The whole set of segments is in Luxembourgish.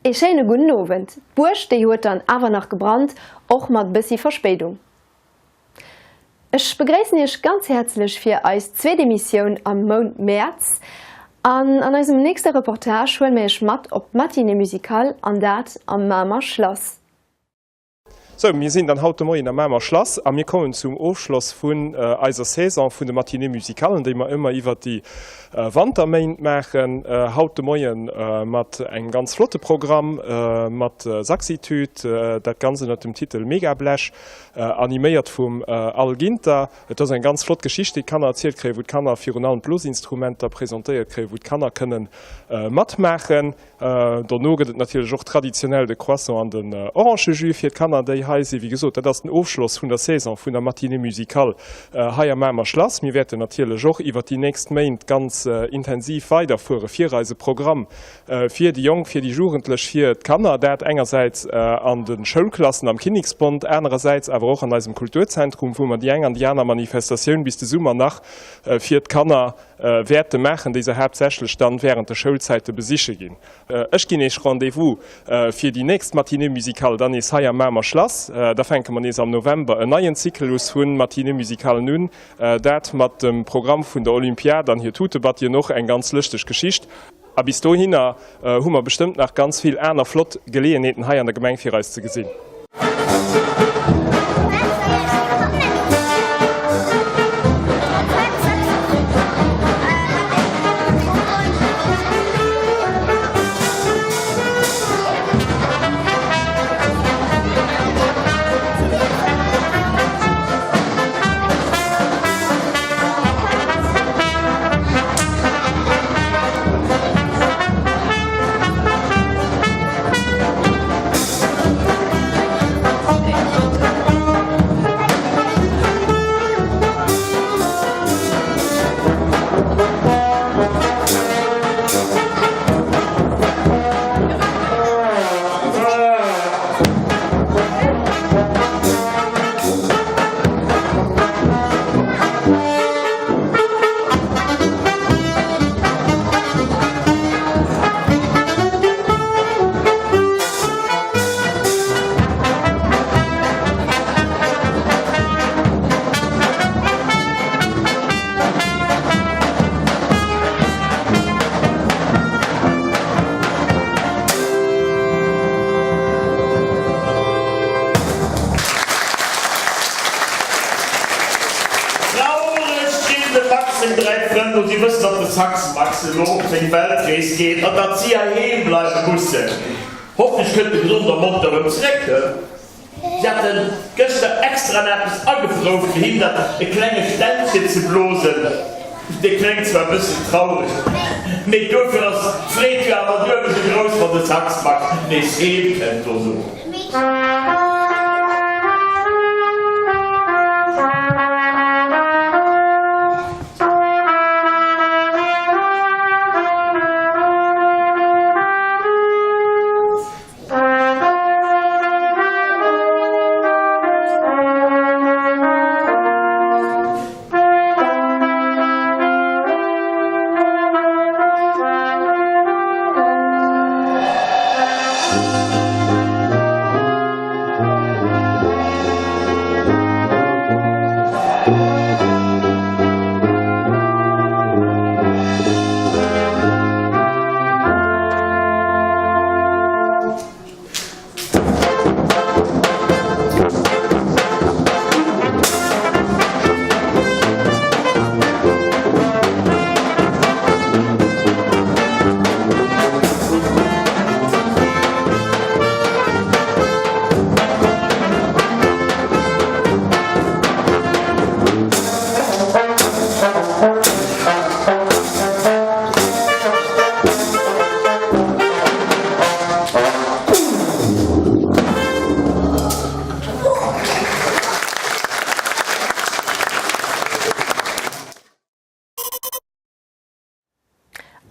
Ee schéine gudden Owend. D'Buerg, déi huet dann awer nach gebrannt, och mat bëssi Verspéidung. Ech begréissen Iech ganz häerzlech fir eis zweet Emissioun am Mount Mäerz. An an eisem nächste Reportage huele mir Iech mat op d'Matinée musicale an dat am Mamer Schlass. Sou, mir sinn dann haut de Moien am Mamer Schlass a mir kommen zum Ofschloss vun eiser Saison vun de Matinées musicales, déi mer ëmmer iwwert déi Wanterméint maachen. Haut de Moie mat engem ganz flotte Programm mat Saxitude, dat Ganzt ënnert dem Titel Megablech, animéiert vum Al Ginter. Et ass eng ganz flott Geschicht, déi d'Kanner erzielt kréien, wou d'Kanner virun allem d'Blosinstrumenter presentéiert kréien, wou d'Kanner kënnen matmaachen. Dono gëtt et natierlech och traditionell de Croissant an den Orangejus fir d'Kanner, déi hei sinn. Wéi gesot, dat ass den Ofschloss vun der Saison vun der Matinée musicale hei am Mamer Schlass. Mir wäerten natierlech och iwwert déi nächst Méint ganz intensiv weiderfuere fir eise Programm fir déi Jonk, fir déi Jugendlech, fir d'Kanner. Dat engersäits an de Schoulklassen am Kinneksbond, anerersäits awer och an eisem Kulturzentrum, wou mer déi eng an déi aner Manifestatioun bis de Summer nach fir d'Kanner wäerte maachen, déi se haaptsächlech dann während de Schoulzäite besiche ginn. Ech ginn Eech Rendez-vous fir déi nächst Matinée musicale dann nees hei am Mamer Schlass. Da fänke mer nees am November en neien Zyklus vun Matinée musicalen un, dat mat dem Programm vun der Olympiad an hir Tutebattien, och eng ganz lëschteg Geschicht. A bis dohinner hu mer bestëmmt nach ganz vill aner flott Geleeënheeten hei an der Gemeng fir eis ze gesinn. Traureg ginn dem Max seng 3 Frënn no si wëssen, datt de Sax Max elo op seng Weltrees geet an datt si heiheem bleiwe mussen. Hoffentlech kënnt e gesond a monter erëm zréck. Si haten gëschter extra nach eppes agefrou fir him dat e klenge Ständchen ze blosen. Dee kléngt zwar e bëssen traureg, mee dofir ass d'Freed jo awer duebel sou grouss, wann de Sax Max nees heem kënnt dono.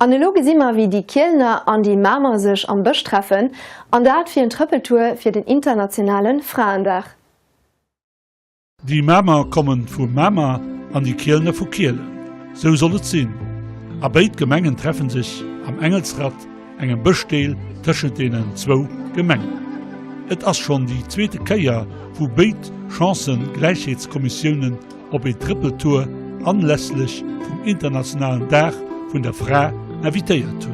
An elo gesi mer wéi déi Kielener an déi Mamer sech am Bësch treffen, an dat fir en Trëppeltour fir den internationale Fraendag. Déi Mamer kommen vu Mamer an déi Kielener vu Kielen. Sou soll et sinn. A béid Gemengen treffen sech am Engelsratt. engem Bëschdeel tëschent deenen zwou Gemengen. Et ass schonn déi zweete Kéier, wou béid Chancëgläichheetskommissiounen op een Trëppeltour anlässlech vum internationalen Dag vun der Fra invitéiert hunn.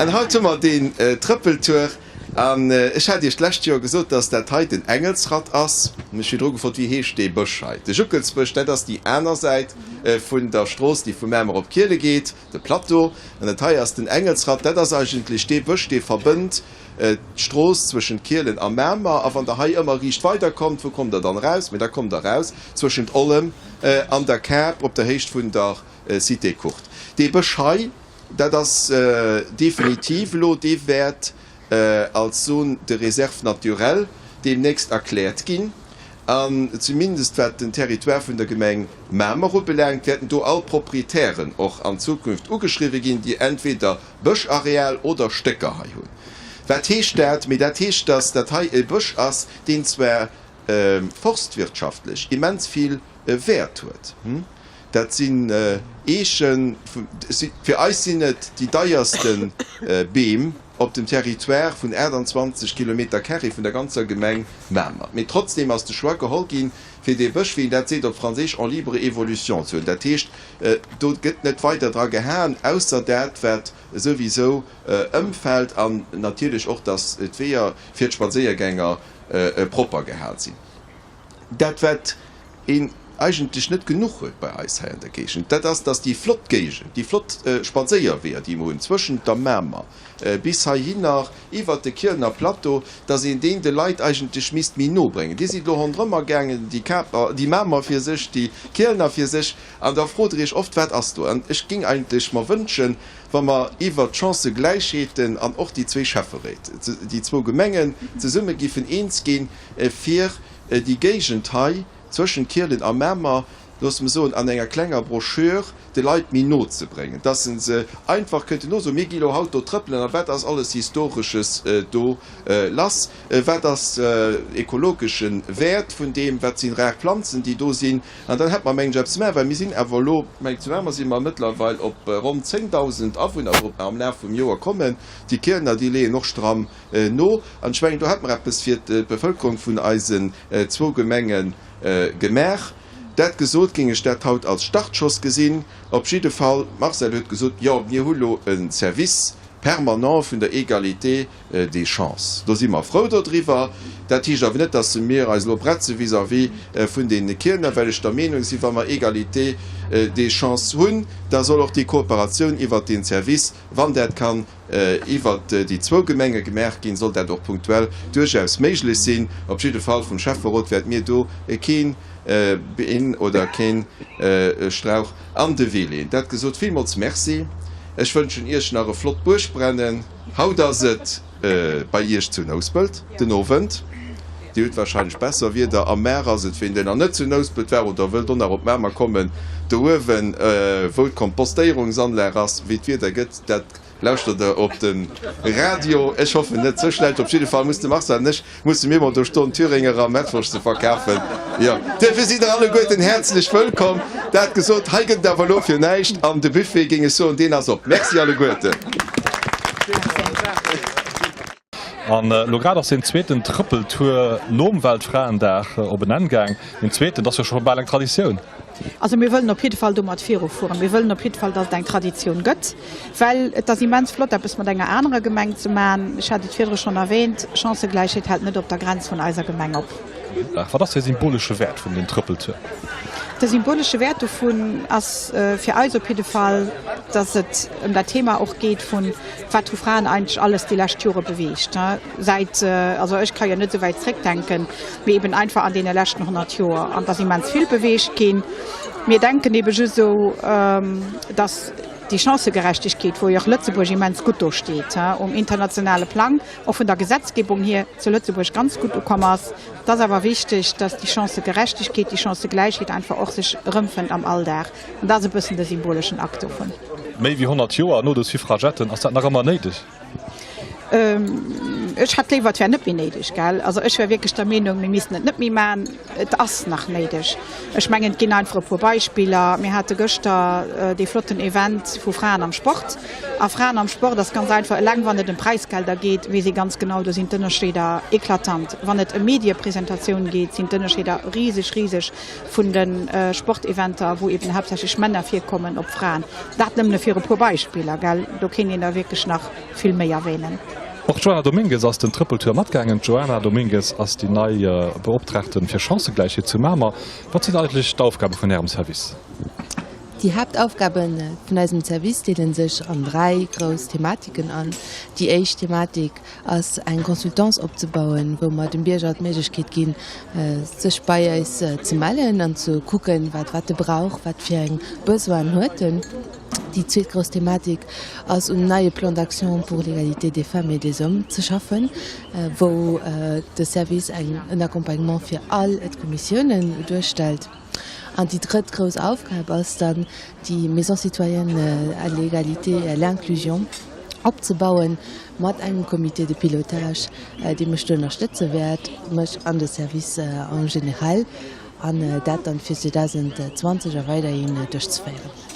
An haut hu mer deen Trëppeltour. An ech hat Iech d'lescht Joer gesot, dass dat hei den Engelsratt ass. Hunn ech virdru gefrot, wéi heescht dee Bësch hei? De Juckelsbësch, dat ass déi aner Säit vun der Strooss, déi vu Mamer op Kiele geet, de Plateau. An dat hei ass den Engelsratt, dat ass eigentlech dee Bësch, dee verbënnt d'Strooss zwëschent Kielen a Mamer. A wann Der hei ëmmer riicht weiderkommt, wou kommt Der dann eraus? Mee da kommt Der eraus zwëschent Ollem an der Kap op der Héicht vun der Cité Courte. Dee Bësch hei, dat ass definitiv elo, dee wäert als Zone de réserve naturelle deemnächst erkläert ginn. An zumindest wat den Territoire vun der Gemeng Mamer ubelaangt, wäerten do all Proprietären och an Zukunft ugeschriwwe ginn, déi entweder Bëschareal oder Stécker hei hunn. Wat heescht dat? Mee dat heescht, dass dat hei e Bësch ass, deen zwar forstwirtschaftlech immens vill Wäert huet. Dat sinn Eechen, fir eis sinn et déi deierste Beem op dem Territoire vun 28 Kilometer carré vun der ganzer Gemeng Mamer. Mee trotzdeem ass de Choix geholl ginn, fir dee Bësch, wéi een dat seet op Franséisch, en libre évolution ze hunn. Dat heescht, do gëtt net weider dra gehaen, ausser dat, wat souwisou ëmfält an natierlech och, datt d'Weeër fir d'Spadséiergänger propper gehal sinn. Dat wat een eigentlech net genuch huet bei eis hei an der Géigend, dat ass, dass déi flott Géigend, déi flott Spadséierweeër, déi mer hunn zwëschent der Mamer bis heihinner iwwert de Kielener Plateau, dass een deen de Leit eigentlech misst méi no bréngen. Dir sidd elo ronderëmmer gaangen, déi Kaper, déi Mamer fir sech, déi Kielener fir sech, an da frot Der Iech oft, Wat ass do? An ech géing eigentlech mer wënschen, wa mer iwwert d'Chancëgläichheeten an och déi zwee Schäfferéit, déi zwou Gemengen zesumme giffen eens ginn, fir déi Géigend hei zwëschent Kielen a Mamer, loosse mer soen, an enger klenger Broschür de Leit méi no ze bréngen, dass se se einfach könnten nosoen, mir gi lo haut do trëppelen a wat ass alles Historesches do lass, wat ass ekologesche Wäert vun deem, wat sinn rar Planzen, déi do sinn. An dann hätt mer, mengen ech, eppes ze maachen, well mir sinn awer elo, mengen ech, zu Mamer si mer mëttlerweil op ronn 10.000 Awunner, wou am Laf vum Joer kommen. Déi Kielener, déi leeën och stramm no. An ech mengen, do hätte mer eppes fir d'Bevëlkerung vun eisen zwou Gemenge gemaach. Dat gesot, géing ech dat haut als Startschoss gesinn. Op jidde Fall, d'Marcelle huet gesot, jo, mir hu lo e Service permanent vun der Égalité des chances. Do si mer frou dodriwwer. Dat heescht awer net, dass mir eis elo bretze vis-à-vis vun deene Kielener, well ech der Meenung sinn, wa mer Égalité des chances hunn, da soll och déi Kooperatioun iwwert dee Service, wann dat kann, iwwert déi zwou Gemenge gemaach ginn, soll dat och punktuell duerchaus méiglech sinn. Op jidde Fall vum Schäfferot wäerte mir do keen Been oder keen Strauch an de Wee leeën. Dat gesot, villmools Merci. Ech wënschen Iech nach e flott Buergbrennen. Haut ass et bei Iech zu Nouspelt den Owend. Dir hutt wahrscheinlech besser Wieder. Am Mar ass et, ween deen nach net zu Nouspelt war oder wëllt och nach op Mamer kommen, do uewen, wou d'Kompostéierungsanlag ass. Wéi d'Wieder gëtt, dat lauschtert der op de Radio. Ech hoffen net ze schlecht. Op jidde Fall muss de Marcel an ech musse mir mol do stoen, Thüringer a Mettwurscht ze verkafen. Jo, duerfir sidd der alleguerten häerzlech wëllkomm. Dat gesot, hei gëtt et awer elo fir näischt an de Buffet, géing ech soen, deen ass op. Merci alleguerten. An elo grad ass deen zweeten Trëppeltour nom Weltfraendag op en Enn gaang. Deen zweeten, dat ass jo scho bal eng Traditioun. Also mir wëllen op jidde Fall domat virufueren. Mir wëllen op jidde Fall, dass et eng Traditioun gëtt, well et ass immens flott, eppes mat enger anerer Gemeng ze maachen. Ech hat et virdru schonn erwähnt, Chancëgläichheet hält net op der Grenz vun eiser Gemeng op. Wat ass de symbolesche Wäert vun dem Trëppeltour? De symbolesche Wäert dovun ass fir eis op jidde Fall, dass et ëm dat Thema och geet vun, wat hu Fraen eigentlech alles déi lescht Jore beweegt, säit, also ech ka jo net esou wäit zréckdenken, mee eben einfach an deene leschten 100 Joer. An et ass immens vill beweegt ginn. Mir denken ebe just esou, dass déi Chancëgerechtegkeet, wou jo och Lëtzebuerg immens gutt do steet um internationale Plang, och vun der Gesetzgebung hier zu Lëtzebuerg ganz gutt ukomm ass. Et ass awer wichteg, dass déi Chancëgerechtegkeet, déi Chancëgläichheet einfach och sech erëmfënnt am Alldag. An dat ass e bëssen de symboleschen Akt dovun. Méi wéi 100 Joer no de Suffragetten, ass dat nach ëmmer néideg? Ech hätt léiwer, et wär net méi néideg, gell. Also ech wär wierklech der Meenung, mir missten et net méi maachen. Et ass nach néideg. Ech mengen, et ginn einfach e puer Beispiller. Mir hate gëschter dee flotten Event vu Fraen am Sport. A Fraen am Sport ass ganz einfach, eleng wann et ëm Präisgelder geet, weess ee ganz genau, do sinn d'Ënnerscheeder eklatant. Wann et ëm Mediepresentatioun geet, sinn d'Ënnerscheeder riseg, riseg vun de Sporteventer, wou eben haaptsächlech Männer virkommen, op Fraen. Dat nëmmen fir e puer Beispiller, gell. Do kéint een der wierklech nach vill méi erwähnen. Och d'Joana Domingues ass den Trëppeltour matgaangen. D'Joana Domingues ass déi nei Beoptraagte fir Chancëgläichheet zu Mamer. Wat sinn eigentlech d'Aufgabe vun Ärem Service? Déi Haaptaufgabe vun eisem Service deele sech an 3 grouss Thematiken an. Déi éischt Thematik ass eng Consultance opzebauen, wou mer dem Bierger d'Méiglechkeet ginn, sech bei eis ze mellen an ze kucken, wat wat e brauch, wat fir eng Besoinen huet en. Déi zweet grouss Thematik ass um neie Plan d'action pour l'égalité des femmes et des hommes ze schaffen, wou de Service eng en Accompagnement fir all d'Kommissiounen duerstellt. An déi drëtt grouss Aufgab ass dann, déi Maison citoyenne à l'égalité et à l'inclusion opzebauen, mat engem Comité de pilotage, dee mech do ënnerstëtze wäert, mech an de Service en général, an dat dann fir 2020 a weiderhin duerchzeféieren.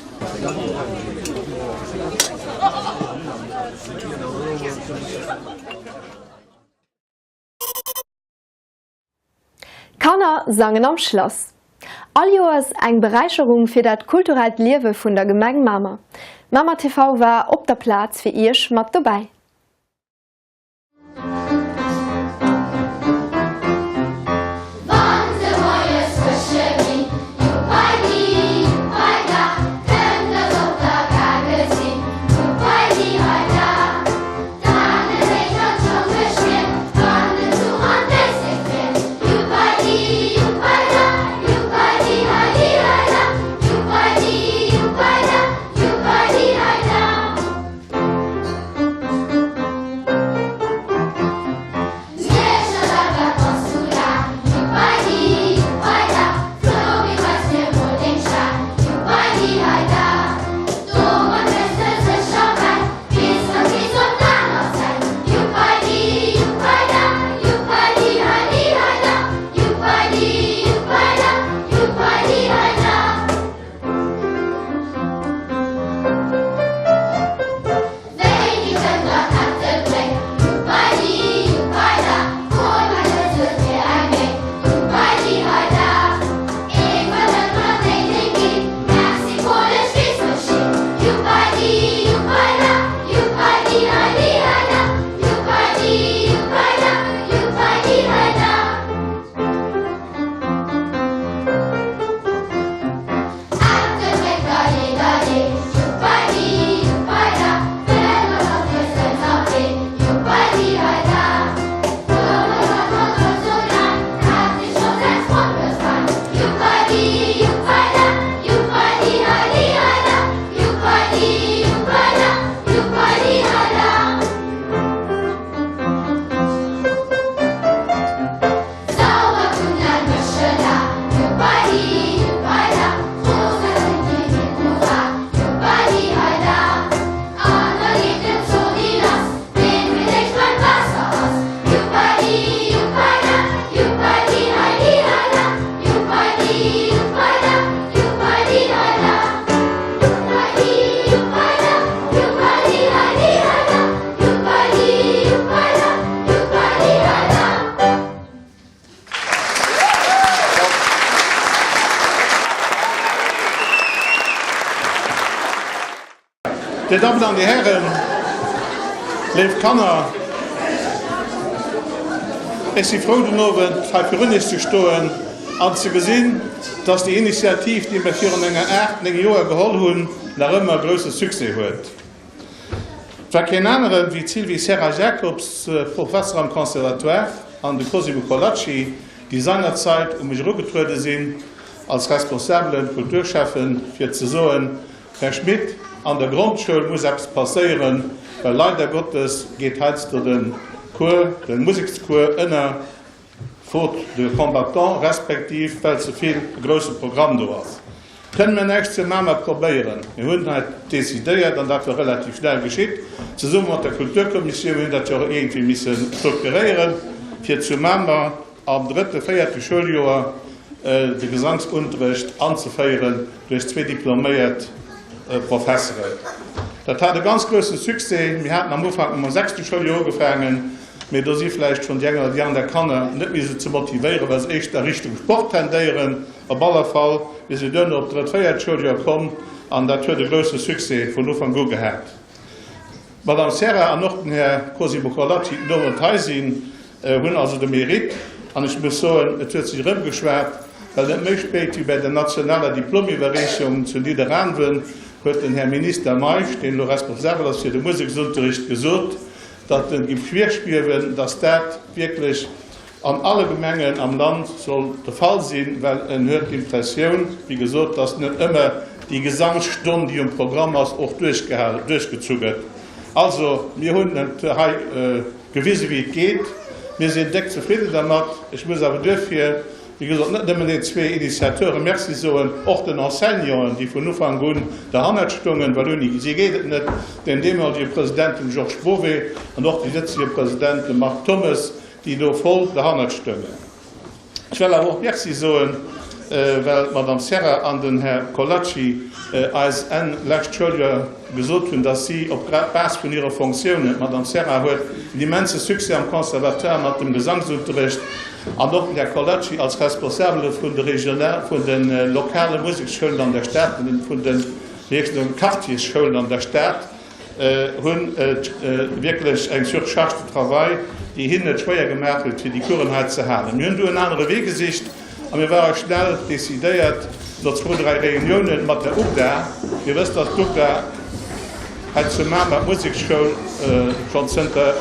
D'Kanner sangen am Schlass. All Joers eng Beräicherung fir dat kulturellt Liewe vun der Gemeng Mamer. Mamer TV war op der Plaz fir Iech mat dobäi. Dir Dammen an Dir Hären, léif Kanner, ech si frou den Owend hei virun Iech ze stoen. An ze gesinn, dass déi Initiativ, déi mir virun enger 8, 9 Joer geholl hunn, nach ëmmer e grousse Succès huet. Et war keen aneren wéi d'Sylvie Serra-Jacobs, Professer am Conservatoire, an de Cosimo Colacci, déi seinerzeit u mech erugetruede sinn als responsabele Kulturschäffen, fir ze soen, Här Schmit, an der Grondschoul muss eppes passéieren, well leider Gottes geet heiansdo de Cours, de Musekscours ënner, faute de combattants, respektiv well ze vill e grousse Programm do ass. Kënne mir näischt zu Mamer probéieren? Mir hunn hei decidéiert, an dat war relativ schnell geschitt, zesumme mat der Kulturkommissioun, mir hunn dat jo och iergendwéi misse strukturéieren, fir zu Mamer am drëtte, véierte Schouljoer de Gesangsunterrecht anzeféieren duerch zwee diploméiert Professeren. Dat hat e ganz grousse Succès. Mir haten am Ufank mam sechste Schouljoer ugefaangen, mee do si vläicht schonn déi eng oder déi aner Kanner net méi esou ze motivéieren, well se éischter Richtung Sport tendéieren. Op alle Fall, mir sinn duerno op d'drëtt, véiert Schouljoer komm an dat huet e grousse Succès vun Ufank u gehat. D'Madame Serra an och den Här Cosimo Corlacci, déi den Owend hei sinn, hunn also de Mérite. An ech muss soen, et huet sech erëmgeschwat, well net méi spéit wéi bei der nationaler Diplomiwwerreechung zu Nidderaanwen huet den Här Minister Meisch, deen elo responsabel ass fir de Museksunterricht, gesot, datt en géif virschwiewen, datt dat wierklech an alle Gemengen am Land soll de Fall sinn, well en huet d'Impressioun, wéi gesot, dass net ëmmer déi Gesangsstonn, déi um Programm ass, och duerchgehale, duerchgezu gëtt. Also, mir hunn et hei gewisen, wéi et geet. Mir sinn déck zefridden dermat. Ech muss awer duerfir, wéi gesot, net nëmmen den zwee Initiateure Merci soen, och den Enseignanten, déi vun Ufank un derhannert stoungen, well ouni si geet et net, den deemolege President, dem Georges Bové, an och de jëtzege President, dem Marc Thommes, déi do voll derhannert stoungen. Ech well awer och Merci soen, well d'Madame Serra an den Här Colacci eis Enn lescht Schouljoer gesot hunn, dass si op Base vun hire Fonctiounen, d'Madame Serra huet en immense Succès am Conservatoire mat dem Gesangsunterrecht, an och den Här Colacci als Responsabele vun de regional, vun de lokale Museksschoulen an der Stad, vun de Quartiersschoulen an der Stad, hunn wierklech eng Surcharge de travail, déi hinnen et schwéier gemaach huet, fir déi Coursen hei ze halen. Mir hunn du en anere Wee gesicht a mir ware schnell decidéiert, no zwou, dräi Reuniounen mat der UGDA, Dir wësst, dass d'UGDA hei zu Mamer d'Museksschoul schonn zënter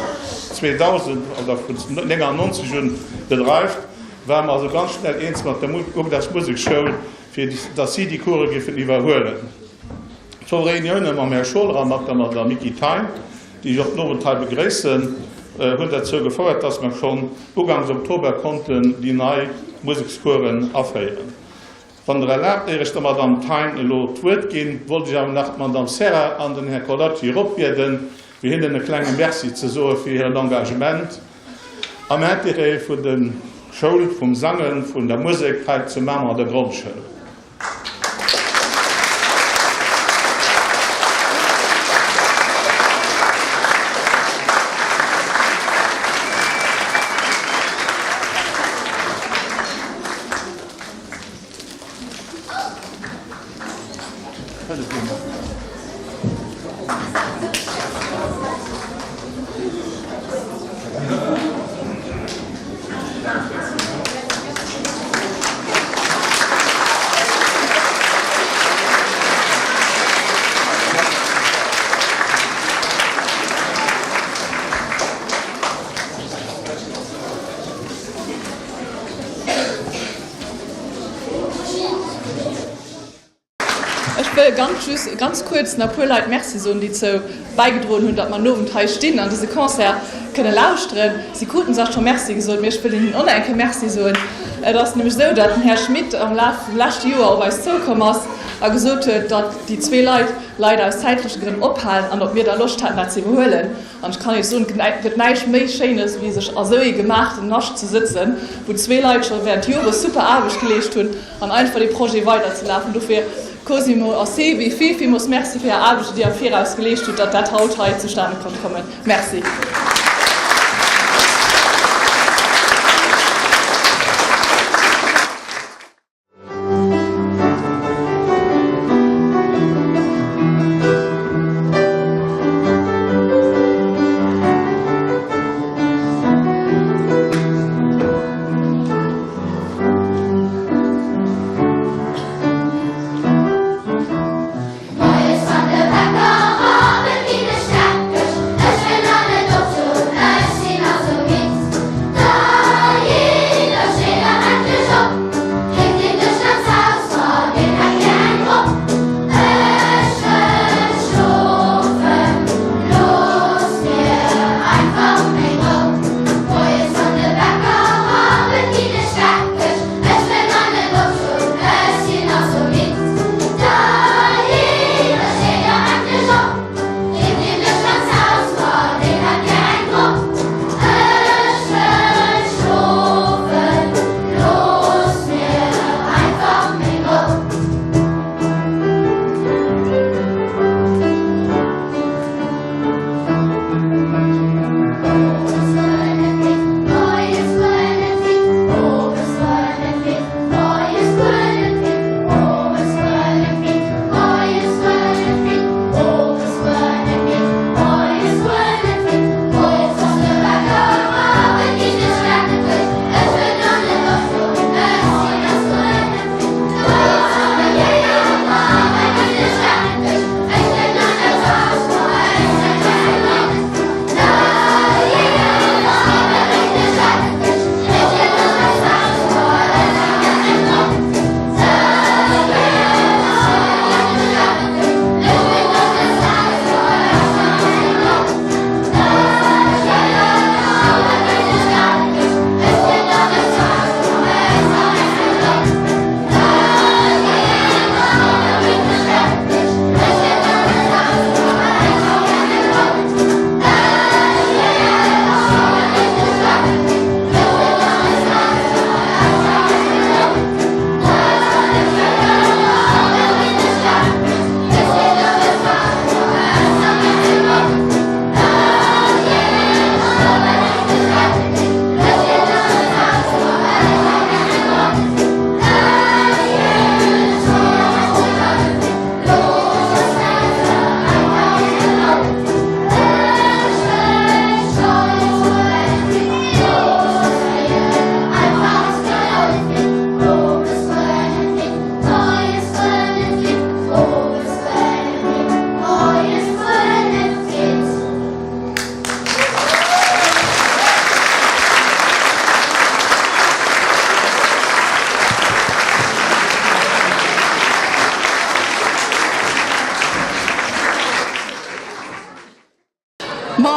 2000 oder vun 99 un bedreift, ware mer also ganz schnell eens mat der UGDA's Museksschoul, fir dass si déi Course géifen iwwerhuelen. Zwou Reunioune mam Här Scholer a mat der Madame Micky Thein, déi ech och den Owend hei begréissen, hunn derzou gefouert, dass mer schonn ugangs Oktober konnten déi nei Musekscoursen aféieren. Wann Der erlaabt, éier ech der Madame Thein elo d'Wuert ginn, wollt ech awer nach d'Madame Serra an den Här Colacci eropbieden, fir hinnen e klenge Merci ze soe fir hiren Engagement am Intérêt vun der Schoul, vum Sangen, vun der Musek hei zu Mamer an der Grondschoul. Ech wëll ganz just ganz kuerz nach puer Leit Merci soen, déi dozou bäigedroen hunn, datt mer den Owend hei stinn an dëse Concert kënne lauschteren. Si kruten zwar scho Merci gesot, mee ech wëll hinnen och nach eng Kéier Merci soen. Et ass nämlech esou, datt den Här Schmit am Laf vum leschte Joer op eis zoukomm ass a gesot huet, datt déi zwee Leit leider aus zäitleche Grënn ophalen an ob mir da Loscht hätten, dat ze iwwerhuelen. An ech kann Iech soen, et gëtt näischt méi Schéines, wéi sech a sou ee gemaachten Nascht ze sëtzen, wou zwee Leit scho während Jore super Aarbecht geleescht hunn, an einfach dee Projet weiderzelafen. Dofir, Cosimo a Sebi, vill, villmools Merci fir Är Aarbecht, déi Dir am Viraus geleescht hutt, datt dat haut hei zustane konnt kommen. Merci.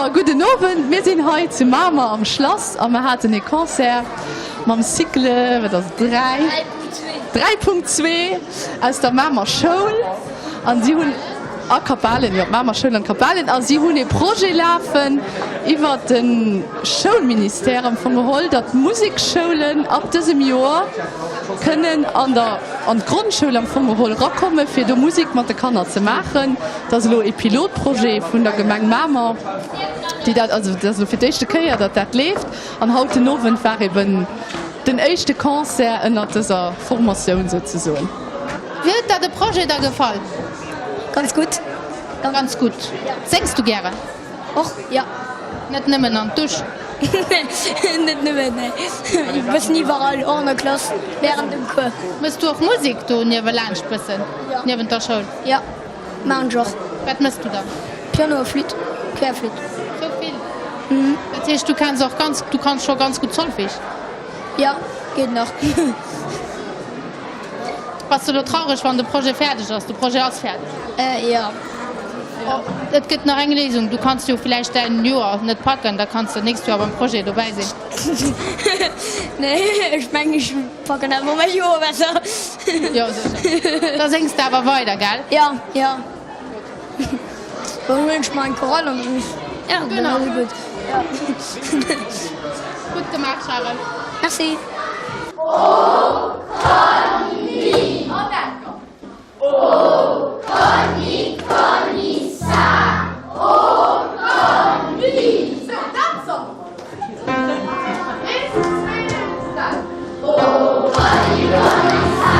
gudden Owend. Mir sinn hei zu Mamer am Schlass a mer haten ee Concert mam Cycle, wat ass et, 3? 3.2 aus der Mamer Schoul an si hunn a Kapellen, jo, d'Mamer Schoul an d'Kapellen a si hunn ee Projet lafen iwwert de Schoulministère am Fong geholl, datt d'Musekschoulen ab dësem Joer kënnen an der an d'Grondschoul am Fong geholl rakomme fir do Musek mat de Kanner ze maachen. Dat ass elo ee Pilotprojet vun der Gemeng Mamer, déi dat, also dat ass elo fir d'éischte Kéier, datt dat leeft. An haut den Owend war eben den éischte Concert ënnert dëser Formatioun souzesoen. Wéi huet der de Projet da gefall? Ganz gutt. Ganz gutt. Séngs du gären? Och, jo. Net nëmmen an d'Dusch? Net nëmmen, nee. E bëssen iwwerall, och an der Klass, wärend dem Cours. Mëss du och Musek do niewelaanscht bëssen, niewent der Schoul? Jo, maachen ech och. Wat mëss du dann? Piano a Flütt, Querflütt. Sou vill? Mhm. Dat heescht, du kenns och ganz, du kanns scho ganz gutt Solfège? Jo, geet nach. Bass de elo traureg, wann de Projet fäerdeg ass? De Projet ass fäerdeg. Jo. Et gëtt nach eng Léisung, du kanns jo villäicht däin Joer net packen, da kanns de nächst Joer beim Projet dobäi sinn. Nee, ech mengen, ech packen awer mäi Joer besser. Jo, sécher. Da séngs de awer weider, gell? Jo, jo. Dann huelen ech mer eng Chorale an dann, ja, dann ass et gutt. Gutt gemaach, Charel. Merci. Oh Conny! Oh Conny, Conny, sa, oh Conny! Sou, dat soll Eins, zwee, dräi. Oh Conny, Conny, sa,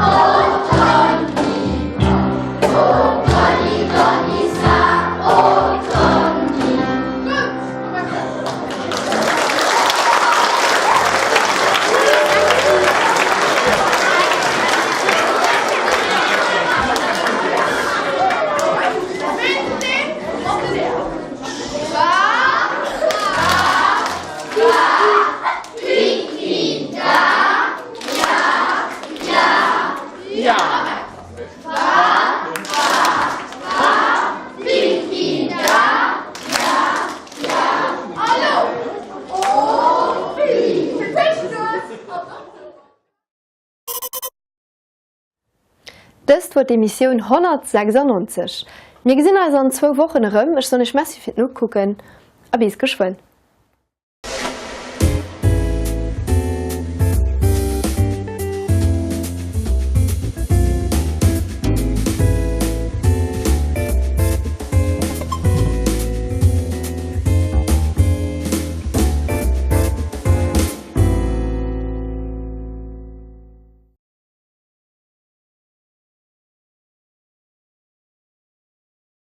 oh Conny! Oh Conny, Conny, sa, oh Conny! Gutt! Dëst wor d'Emissioun 196. Mir gesinn eis an zwou Wochen erëm. Ech soen iech Merci fir d'Nokucken a bis geschwënn.